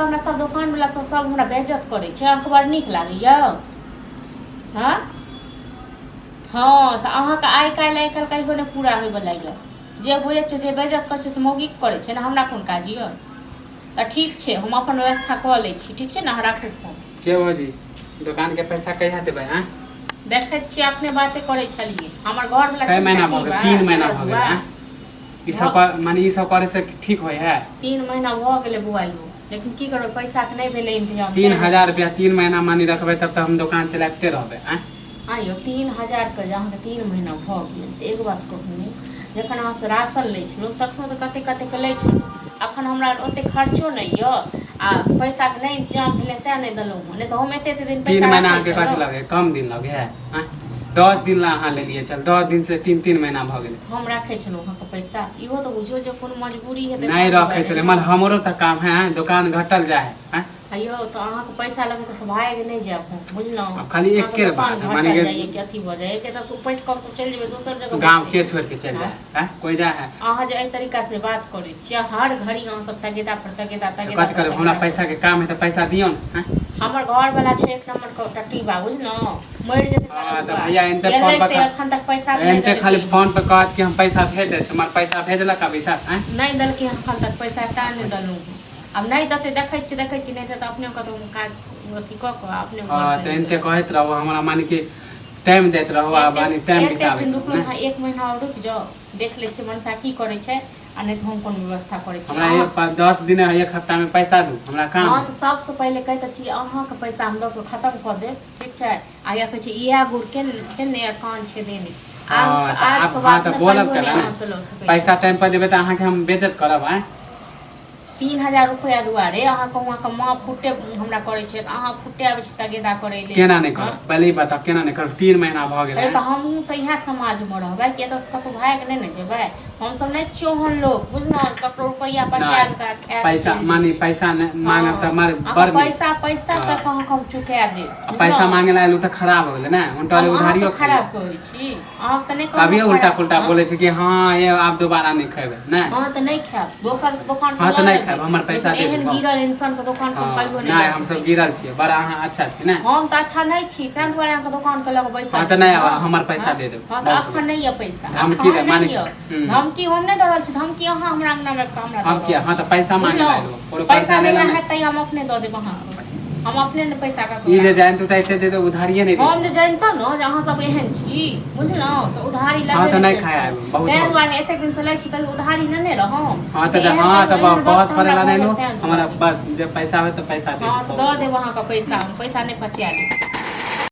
एतऽ हमरा सब दोकानवला सब सब हमरा बेइज्जत करै छै, अहाँके बड़ नीक लागैया? हँ हँ, तऽ अहाँके आइ काल्हि आइ काल्हि कहियो नहि पूरा होइवला यऽ। जे बुझै छै जे बेइज्जत करै छै से मौगीके करै छै ने, हमरा कोन काज यऽ? तऽ ठीक छै, हम अपन व्यवस्था कऽ लै छी। ठीक छै ने, अहाँ राखू फोन। के भौजी, दोकान के पैसा कहिया देबै? आँय, देखै छियै, अपने बाते करै छलियै, हमर घरवला कै महीना भऽ गेल? 3 महीना भऽ गेल। आँय, ई सब माने ई सब करे से ठीक होइ है? 3 महीना भऽ गेलै बौआ यौ, लेकिन की करबै, पैसाके नहि भेलै इंतजाम। 3000 रुपया 3 महीना मानी रखबै, तब तऽ हम दोकान चलाबिते रहबै। आँय? आँ यौ, 3000के जे अहाँके 3 महीना भऽ गेल, तऽ एगो बात कहू, जखन अहाँसँ राशन लै छलहुँ तखनो तऽ कतेक कतेकके लै छलहुँ। अखन हमरा ओतेक खर्चो नहि यऽ आ पैसाके नहि इंतजाम भेलै, तेँ नहि देलहुँ हँ, नहि तऽ हम एते एते दिन तीन पैसा महीना रखै अहाँके कथी छलहुँ। लगे? कम दिन लगे है? आँय, 10 दिन ला अहाँ लेलियै चल, 10 दिन से 3 3 महीना भऽ गेलै। हम राखै छलहुँ अहाँके पैसा? इहो तऽ बुझियौ जे कोनो मजबूरी हेतै नहि ताहि रखै दुआरे छलै ने। मन, हमरो तऽ काम है। आँय, दोकान घटल जाइ है। आँय? आइयो तऽ अहाँके पैसा लगे तऽ भागि नहि जायब हम, बुझलहुँ? आब खाली अहाँके एके दोकान बात मानि घटल के जाइए कि अथी भऽ जाइए कि एतऽसँ उपटि कऽ हमसभ चलि जेबै दोसर जगह गाँव बसै के लए। छोड़ि के चलि आँय? जाइ है? आँय, कोइ जाइ है? अहाँ जे एहि तरीका से बात करै छियै, हर घड़ी अहाँ सब तगेदा पर तगेदा, तऽ तगेदा कथी पर करब? हमरा तगेदा पैसा करै के छी। काम है तऽ पैसा दियौ ने। आँय? हमर घर वाला छै एक नंबर के टटीबा, बुझलहुँ? मरि जेतै हँ, तऽ सरधुआ। भैया एनते गेलै फोन पर से एखन तक पैसा नहि एनते खाली देलकै हन। फोन पर कहत कि हम पैसा भेज दै छी। हमर पैसा भेजलक अभी तक? आँय? नहि देलकै एखन तक पैसा, तें नहि देलहुँ हन। आब नहि देतै, देखै छियै, देखै छियै। नहि तऽ अपने कतहु काज अथी कऽ कऽ अपने हँ, घरसँ तऽ एनते निकलब। कहैत रहू हमरा, माने कि टाइम दैत रहू आ एतेक माने टाइम एतेक बिताबैत दिन रहू रुकलहुँ ने। हँ, एक महीना आओर रुकि जाउ, देख लै छियै मनसा की करै छै, आ नहि तऽ हम कोनो व्यवस्था करै छी। हमरा अहाँ एक 10 दिन, एक हफ्तामे पैसा दू, हमरा काम हँ, है। तऽ सबसँ पहिले कहैत छी, अहाँके पैसा हम दऽ कऽ खतम कऽ देब, ठीक छै? आ या कहै छै इएह गुड़ के खेने आ कान छेदेने। आब हँ, तऽ आज आब के हँ बाद तऽ ने बोलब कहियो नहि केना ने? अहाँ से लऽ सकै छी। पैसा टाइम पर देबै तऽ अहाँके हम बेज्जत करब? आँय? 3000 रुपैआ दुआरे अहाँके वहाँके माँ फुटे हमरा करै छथि, अहाँ फुटे आबै छी तगेदा करै लेल। केना नहि हँ करब? पहिले ई बताउ, केना नहि करब? 3 महीना भऽ गेलै। हे, आँय? तऽ हमहूँ तऽ इएह समाजमे रहबै कि एतऽसँ कतहु भागि नहि ने जेबै। हमसभ नहि छियै ओहन लोक, बुझलहुँ, ककरो रुपैआ बचा नहि कऽ खाए कऽ पैसा चलि मानी जेबै। पैसा नहि हँ, मांगब तऽ मार अहाँके बड़ नीक। पैसा पैसा हँ तक अहाँके हम चुका देब, आ पैसा बुझलहुँ? मांगे ला एलू तऽ खराब हो गेलै ने? हम उल्टा अहाँके उधारियो खैली। खराब कहै छी? अहाँके तऽ नहि कहलहुँ तभिए उल्टा खराब। पुल्टा हँ बोलै छै कि हँ, ये आब दोबारा नहि खेबै नहि। हँ, तऽ नहि खायब, दोसर दोकानसँ हँ, तऽ लऽ नहि लेबै, खायब, हमर पैसा लेकिन दे दू। एहन बहुत गिरल इंसानके दोकानसँ हम हँ कहियो नहि नहि लऽ हमसब सकै छी। गिरल छियै, बड़ा अहाँ अच्छा छियै ने। हम तऽ अच्छा नहि छी, ताहि दुआरे अहाँके दोकानके लऽ कऽ हँ बैसल तऽ छी नहि ने। हमर पैसा हँ दे देब, हँ, तऽ बहुत हो एखन गेल। नहि यऽ पैसा, धमकी एखन दे माने नहि यऽ। हूँ धमकी हम नहि दऽ रहल छी, धमकी अहाँ हमरा अङ्गनामे आबि कऽ हमरा दऽ हम किया? रहल हँ, छी, तऽ पैसा मांगे ला बुझलहुँ? एलहुँ, कोनो पैसा कर्जा ले ला जहिया नहि। हैत तहिया हम अपने दऽ देब अहाँके, हम अपने ने पैसा ककरो ई जे राखब। जानतू तऽ एते दे दे, उधारिये नहि हम देतू। जे जनितहुँ ने जे अहाँ सब एहन छी, बुझलहुँ, तऽ उधारी हँ, लेबे तऽ नहि नहि खाय करितहुँ। आयब, बहुत ताहि हो गेल। दुआरे एतेक दिनसँ लै छी, कहियो उधारी नेने रहौं? हँ, तऽ तऽ एहन हँ, कहियो तऽ एहन बहस वक्त करै हमरा ला भऽ नहि गेल एलहुँ। ताहि हमरा दुआरे। बस जे पैसा होय तऽ पैसा दे हँ, दू, तऽ बहुत दऽ हो देब अहाँके पैसा, हम पैसा नहि पचिया लेब।